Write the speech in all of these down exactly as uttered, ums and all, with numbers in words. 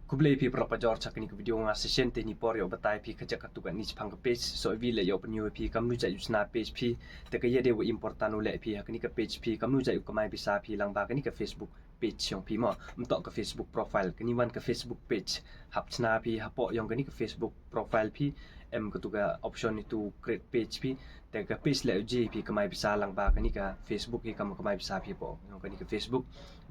Khublei phi paralok bajor sha kane ka video nga session. Te hini por ïoh batai phi ka jaka tu ka ni chapang ka page. So ïa phi leh ïoh pynïoh phi kamnu jait u chna page phi. Te ka ïa dei wa important u leh phi ha kane ka page phi kamnu jait u kamai pisa phi lang ba kane ka Facebook page yong phi mo. Mtok ka Facebook profile. Kane wan ka Facebook page. Hap chna phi hapoh yong kane ka Facebook profile phi. Em ka tu ka option itu create page phi. Te ka page leh u ji phi kamai pisa lang ba kane ka Facebook hi kam kamai pisa phi hapoh yong kane ka Facebook.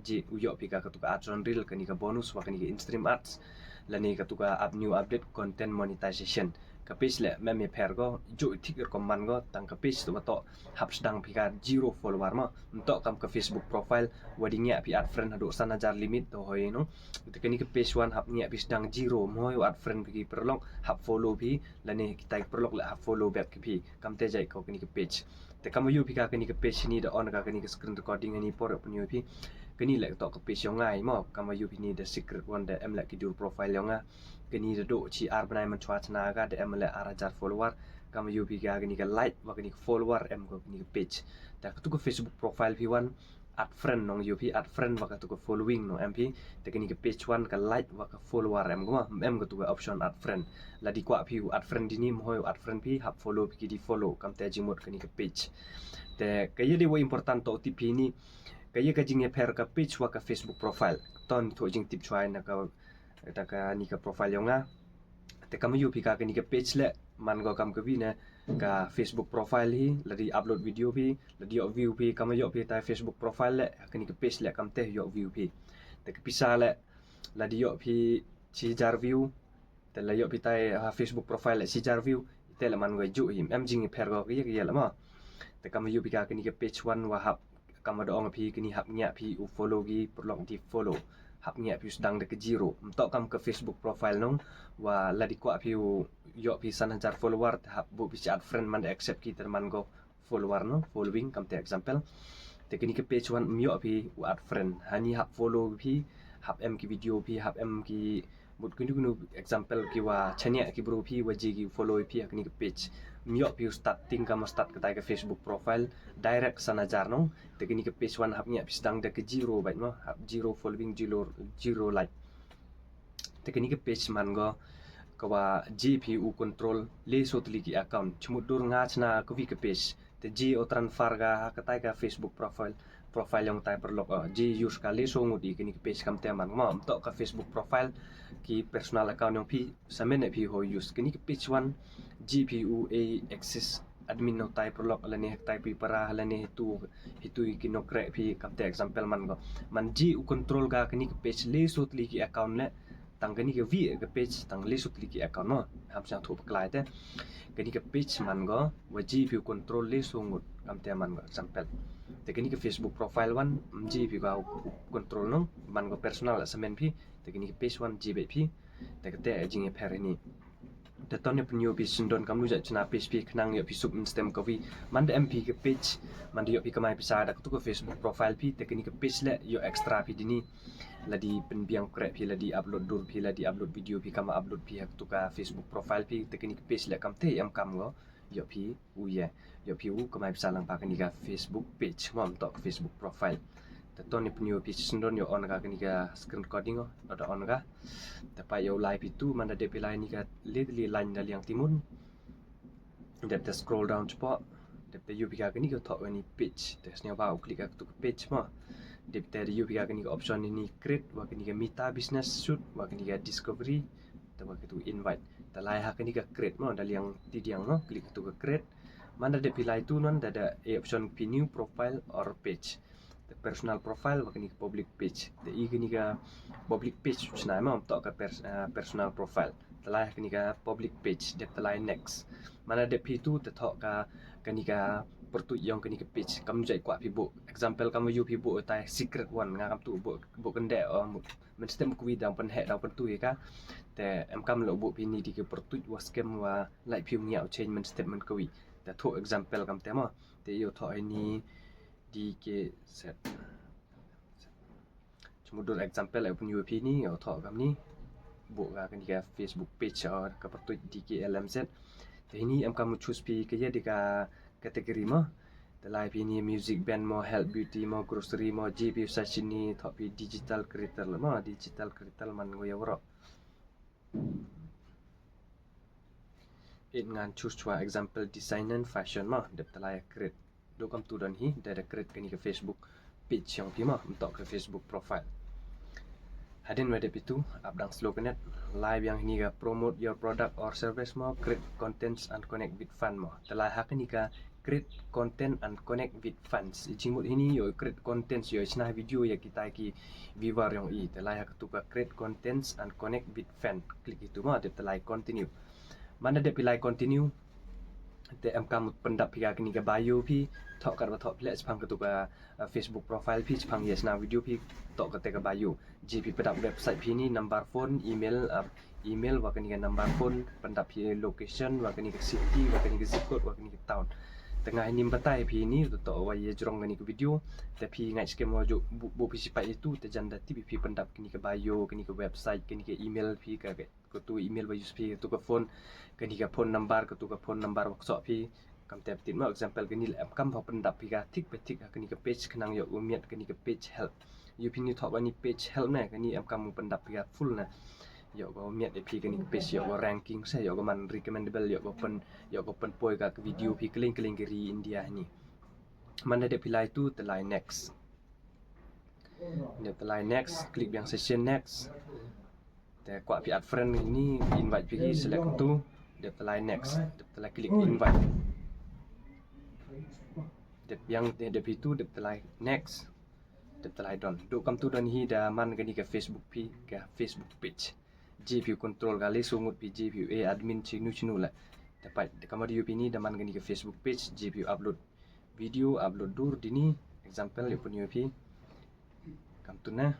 Ji u ïoh phi ka ka tu ka ads on reel kane ka bonus wa kane ka in-stream ads. Lane ka tu ka up new update content monetization. Ka page leh mem ïa pher ko, ju thik rukom man ko, tang ka page tu wa to hap sdang phi ka zero follower mo. Mtok kam ka Facebook profile, wa di ngiah phi add friend haduh san hajar limit to hoi no. Te kane ka page wan hap ngiah phi sdang zero, mo hoi add friend phi ki paralok, hap follow phi, lane kitai paralok leh hap follow back ki phi. Kam te jait ko kane ka page. Te kam ïoh phi ka kane ka page ni da on ka kane ka screen recording ni por pynïoh phi. Kane leh to ka page yong nga mo, kam ïoh phi ni da secret one da em leh ki dur profile yong nga. Kane da do chi ar bnai man chwa chna ka da em leh ar hajar follower. Kam ïoh phi ka kane ka like wa kane ka follower em ko kane ka page. Te ka tu ka Facebook profile phi wan add friend nong ïoh phi add friend wa ka tu ka following nong em phi. Te kane ka page wan ka like wa ka follower em ko ma em ka tu ka option add friend. La di kwah phi u add friend di ni mo hoi u add friend phi hap follow phi ki di follow kam te jingmut kane ka page. Te ka ïa dei wa important to tip phi ni. Ka ïa ka jingïapher ka page wa ka Facebook profile. Ton to jingtip chwa na ka ta kane ka profile yong nga. Te kam ïoh phi ka kane ka page leh man ko kam ka wi ne ka Facebook profile hi la di upload video phi la di ïoh view phi kam ïoh phi ta Facebook profile leh kane ka page leh kam te ïoh view phi. Te ka pisa leh la di ïoh phi chi hajar view. Te la ïoh phi ta ha Facebook profile leh chi hajar view. Te leh man ko ju hi em jingïapher ko ka ïa ka ïa leh mo. Te kam ïoh phi ka kane ka page wan wa hap kam da ong phi kane hap ngiah phi u follow ki paralok di follow. Hap ngiah phi u sdang da ka zero. Mtok kam ka Facebook profile nong wa la di kwah phi u ïoh phi san hajar follower te hap buh phi chi add friend man da accept ki te man ko follower no following kam te example. Te kane ka page wan ym ïoh phi u add friend. Hani hap follow phi hap em ki video phi hap em ki mut kunu kunu example ki wa chaniah ki bru phi wa ji ki follow phi ha kane ka page. Ym ïoh phi u start ting kam start katai ka Facebook profile direct san hajar nong. Te kane ka page wan hap ngiah phi sdang da ka zero bait mo hap zero following zero zero like. Te kane ka page man ko ka wa ji phi u control le so tli ki account chmut dur nga chna ka wi ka page. Te ji o transfer ka ha katai ka Facebook profile profile yong tai paralok o ji use ka le so ngut i kane ka page kam te man mo mtok ka Facebook profile ki personal account yong phi samen phi ho use kane ka page wan ji phi u a access admin no tai paralok lane tai phi para lane hitu hitu ki nokre phi kam te example man ko man ji u control ka kane ka page le so tli ki account le tang kane ka wi ka page tang le so tli ki account no ham chang thu paklai te kane ka page man ko wa ji phi u control le so ngut kam te man ko example. Te kane ka Facebook profile wan ym ji phi ka u control no man ko personal samen phi te kane ka page wan ji bait phi. Te kate jingïapher ni. Te ton ne pynïoh phi sendon kamnu jait chna page phi khnang ïoh phi suk mynstem ka wi man da em phi ka page man da ïoh phi kamai pisa da ka tu ka Facebook profile phi te kane ka page leh ïoh extra phi dini. La di pynbiang kreh phi la di upload dur phi la di upload video phi kam upload phi ha ka tu ka Facebook profile phi te kane ka page leh kam te em kam ko. Ïoh phi u ye ïoh phi u kamai pisa lang pa kane ka Facebook page mo mtok Facebook profile. Te ton ne pynïoh phi sendon ïoh on ka kane ka screen recording o da on ka. Te pa ïoh lai phi tu man da dep phi lai ni ka le le line da liang timun. Dep te scroll down chapoh dep te ïoh phi ka kane ka thoh kane page te sñiaw ba u click ka tu ka page mo. Dep te ïoh phi ka kane ka option ni create wa kane ka Meta Business Suite wa kane ka discovery. Te wa ka tu invite te lai ha kane ka create mo da liang ti diang mo click ka tu ka create. Man da dep phi lai tu non da da e option phi new profile or page. Te personal profile wa kane ka public page te i kane ka public page chna mo to ka personal profile. Te lai ha kane ka public page dep te lai next. Man da dep phi tu te thoh ka kane ka pyrtuit yong kane ka page kam jait kwah phi buh example kam yu phi buh tai secret one nga kam tu buh buh kynde o. Mynstep kwi dang pynheh dang pyntu ïa ka. Te em kam lo buh phi ni di ki pyrtuit wa scam wa lai phi u ngiah u change mynstep man kwi. Te thoh example kam te mo te ïoh thoh ni D K Z. Chmudur example ai pun ïoh phi ni ïoh thoh kam ni buh ka kani ka Facebook page ka pyrtuit D K L M Z. Te hini em kam choose phi ka ïa di ka category mo. Te lai phi ni music band mo, health beauty mo, grocery mo, G P fashion ni, thoh phi digital creator la mo, digital creator man ngo ya waro. It ngan choose chwa example design and fashion mo, dep te lai create. Duk kam tu don hi, da da create kani ka Facebook page yong phi mo, mtok ka Facebook profile. Hadien wa dep itu, ap dang slow connect, lai biang hini ka promote your product or service mo, create contents and connect with fan mo. Te lai ha kani ka create content and connect with fans. I jingmut hini yo create contents yo shna video ya kita ki viewer yong i. Te lai ha katu ka create contents and connect with fan. Click itu mo, dep te lai continue. Mana dep phi lai continue. Te em kam pyndap phi ka kani ka bio phi, thoh kat wa thoh phi leh chpang katu ka uh, Facebook profile phi, chpang ya shna video phi, thoh kate ka bio. G P pyndap website phi ni, number phone, email, uh, email wa kani ka number phone, pyndap phi location wa kani ka city wa kani ka zip code wa kani ka town. Te nga hini batai phi ni, to wa ya jrong kani ka video. Te phi ngai skem wa ju bu phi sipai itu, te jan da ti phi pyndap kani ka bio, kani ka website, kani ka email phi ka katu email wa use phi, katu ka phone, kani ka phone number, katu ka phone number wa kso phi. Kam te ptit mo example kani la em kam pha pyndap phi ka thik pe thik ha kani ka page khnang yo u miat kani ka page help. Yo phi ni thoh kani page help na kani em kam pyndap phi ka full na. Yo ko miat e phi kani ka page yo ko ranking sa yo ko man recommendable yo ko pyn yo ko pynpoi ka video phi kling kling ki ri India ni. Mana dep phi lai tu te lai next. Dep te lai next, click biang session next. Te kwah phi add friend ni invite phi ki select tu. Dep te lai next, dep te lai click invite. Dep biang dep itu dep te lai next. Dep te lai done. Duk kam tu don hi da man kani ka Facebook phi ka Facebook page. G P control ka le sungut phi G P a admin chinu chinu la. Te pat kamwa da yo phi ni da man kani ka Facebook page G P upload video upload dur dini example yo pun yo phi. Kam tu na.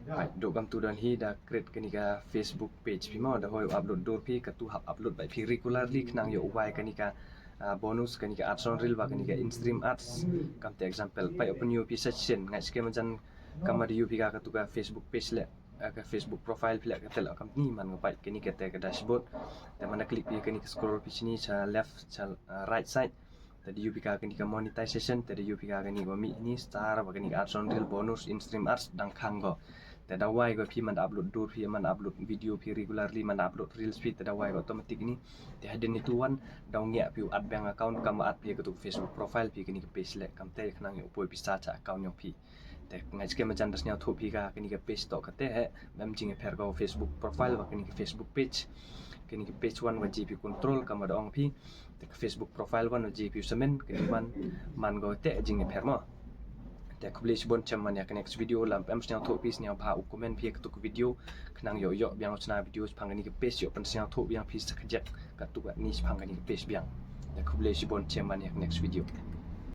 Hai, duk kam tu don hi da create kani ka Facebook page phi mo da hoi upload dur phi katu hap upload bai phi regularly khnang yo wai kani ka uh, bonus kani ka ads on reel wa kani ka in-stream ads. Kam te example pai open yo phi session ngai skem jan kamwa da yo phi ka katu ka Facebook page le uh, ka Facebook profile phi le ka te la kam ni man nga pai kani ka te ka dashboard. Te mana click phi kani ka scroll phi chini cha left cha uh, right side. Te da yo phi ka kani ka monetization, te da yo phi ka kani ka mi ni star wa kani ka ads on reel bonus in-stream ads dang khang ko. Te da wai ko phi man da upload dur phi man da upload video phi regularly man da upload reels phi te da wai ko automatic ni. Te hadien ni tu wan da ngi phi add bank account kam add phi katu Facebook profile phi kani ka page le kam te khnang yo poi pisa cha account yong phi. Te ngai skem jan da sniaw thoh phi ka kani ka page to kate he mem jing pher ko Facebook profile wa kani ka Facebook page. Kani ka page wan wa G P control kamwa da ong phi. Te ka Facebook profile wan wa G P samen kani wan man ko te jing pher mo. Te khublei shibun chem man ya ka next video lam em sniaw thoh phi sniaw bha u comment phi katu ka video khnang yo yo biang chna video chpang kani ka page yo pynsniaw thoh biang phi sa kajek katu ka ni chpang kani ka page biang. Te khublei shibun chem man ya ka next video.